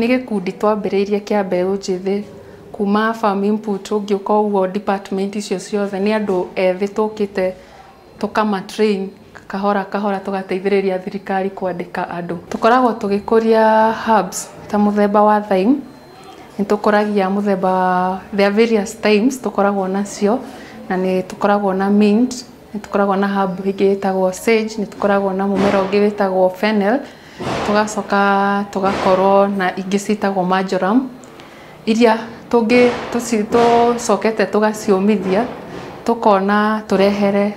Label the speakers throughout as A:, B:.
A: Nĩ gĩkundi twambĩrĩirie kĩa mbeũ njĩthĩ kuma Farm Input. Ũngĩũka ũguo, department icio ciothe nĩ andũ ethĩ tũkĩte tũkama train kahora kahora, tũgateithĩrĩria thirikari kwandĩka andũ. Tũkoragwo tũgĩkũria herbs ta mũthemba wa thyme, nĩ tũkũragia mũthemba wa, there are various thymes tũkoragwo nacio, na nĩ tũkoragwo na mint, nĩ tũkoragwo na herb ĩngĩ ĩtagwo sage, nĩ tũkoragwo na mũmera ũngĩ wĩtagwo fennel, tũgacoka tũgakorwo na ingĩ ciĩtagwo marjoram, iria tũngĩ tũcokete tũgaciũmithia, tũkona tũrehere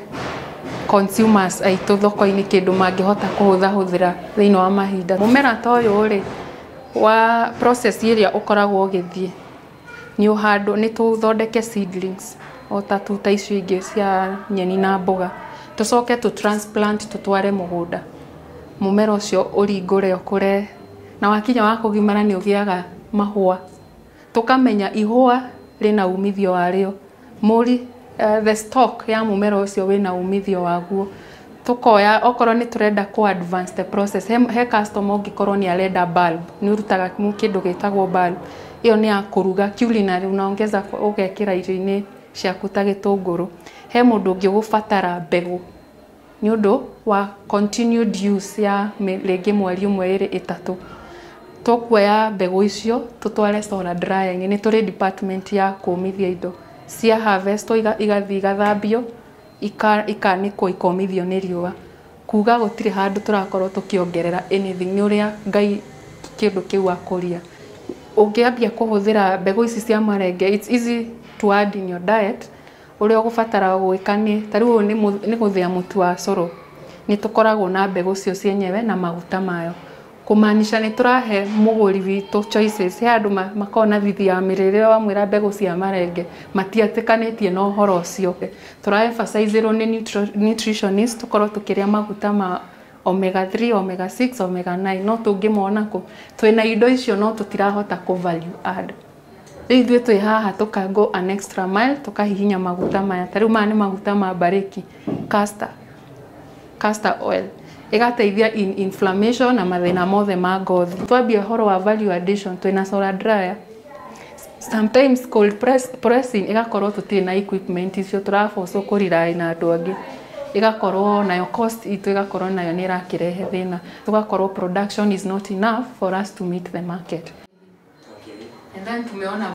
A: consumers aitũ thoko-inĩ kĩndũ mangĩhota kũhũthahũthĩra thĩinĩ wa mahinda. Mũmera ta ũyũ rĩ, wa process ĩrĩa ũkoragwo ũgĩthiĩ nĩ ũhandwo, nĩ tũthondeke seedlings o ta tuta icio ingĩ cia nyeni na mboga, tũcoke tũ transplant tũtware mũgũnda, mũmera ũcio ũringũre ũkũre, na wakinya wa kũgimara nĩ ũgĩaga mahũa. Tũkamenya ihũa rĩna umithio warĩo, mũri, the stalk ya mũmera ũcio wĩna umithio waguo. Tũkoya okorwo nĩ tũrenda kũ advance the process, he customer ũngĩkorwo nĩ arenda bulb, nĩ ũrutaga kĩndũ gĩtagwo bulb, ĩyo nĩ ya kũruga, culinary, unaongeza ũgekĩra irio-inĩ ciaku ta gĩtũngũrũ. He mũndũ ũngĩ ũgũbatara mbegũ nĩ ũndũ wa continued use ya rĩngĩ mweri ũmwe, ĩrĩ, ĩtatũ. Tũkuoya mbegũ icio tũtware solar dryer-inĩ. Nĩ tũrĩ department ya kũmithia indo cia harvest, igathiĩ igathambio, ikanĩkwo, ikomithio nĩ riũa. Kuga gũtirĩ handũ tũrakorwo tũkĩongerera anything, nĩ ũrĩa Ngai kĩndũ kĩu akũria. Ũngĩambia kũhũthĩra mbegũ ici cia marenge, it's easy to add in your diet. Ũrĩa ũgũbatara gwĩka nĩ ta rĩu ũyũ nĩ gũthĩa mũtu wa cũrũ. Nĩ tũkoragwo na mbegũ cio cienyewe na maguta mayo, kũmaanisha nĩ tũrahe mũgũri witũ choices. He andũ makoragwo na thithi ya mĩrĩre, wamwĩra mbegũ cia marenge matiatĩkanĩtie na ũhoro ũcio. Tũra emphasize-ĩrwo nĩ nutritionist tũkorwo tũkĩrĩa maguta ma omega 3, omega 6, omega 9. No tũngĩmona kũ twĩna indo icio, no tũtirahota kũ value add. Rĩu ithuĩ twĩ haha tũka go an extra mile, tũkahihinya maguta maya. Ta rĩu maya nĩ maguta ma mbarĩki, castor oil, ĩgateithia in inflammation na mathĩna mothe ma ngothi. Twambia ũhoro wa value addition, twĩna solar dryer, sometimes cold pressing, ĩgakorwo tũtirĩ na equipment icio, tũrabocwo kũ rely na andũ angĩ, ĩgakorwo nayo cost itũ ĩgakorwo nayo nĩ ĩrakĩrehe thĩna, tũgakorwo production is not enough for us to meet the market. And then tumeona